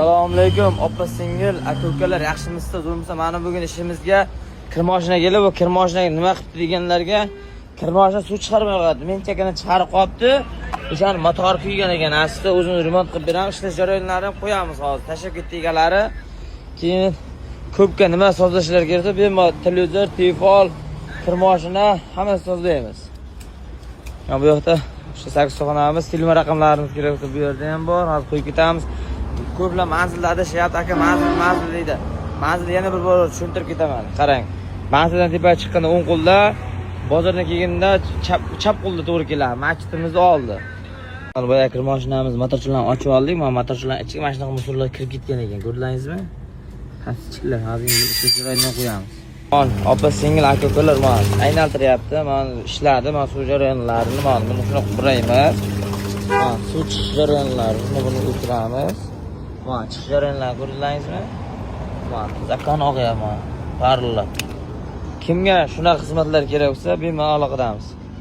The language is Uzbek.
Assalomu alaykum, opa singil, aka ukalar, yaxshimisizlar, zo'rmisizlar? Mana bugun ishimizga kirmoshina kelib, bu kirmoshinaga nima qilibdi deganlarga, kirmoshina suv chiqarmay qo'yapti. Menchakini chiqarib qo'yibdi. O'shani motor kuygan ekan. Aslida o'zimiz remont qilib beramiz, ishlash jarayonlarini qo'yamiz hozir. Tashlab ketdi egalari. Keyin ko'pga nima sozlashlar kerak bo'lsa, bemalol televizor, telefon, kirmoshina hammasini sozlaymiz. Mana bu yoqda o'sha sakkiz, telefon raqamlarimiz kerak bo'lsa, bu yerda ham bor. Hozir qo'yib ketamiz. Ko'plar manzilda adashyapti, aka, manzil, manzil deydi. Manzil yana bir bor tushuntirib ketaman. Qarang. Manzildan tepaga chiqqanda o'ng qo'lda, bozordan kelganda chap qo'lda to'g'ri keladi. Masjidimizni oldi. Mana boya kir mashinamiz motorchilarni ochib oldik. Mana motorchilarning ichiga mana shunaqa мусор lar kirib ketgan ekan. Ko'rdingizmi? Pastchilar hozir ishlashni qo'yamiz. Opa singil, aka ukalar, mana aylantiryapti. Mana ishladi, mana suv jarayonlarini, mana buni shunaqa buraymiz. Mana suv chiqish jarayonlarini buni o'chiramiz. Mana chiqish jarayonlarini ko'rdingizmi? Mana zakon og'yapti, mana parillab. Kimga shunaqa xizmatlar kerak bo'lsa, bemalol aloqadamiz.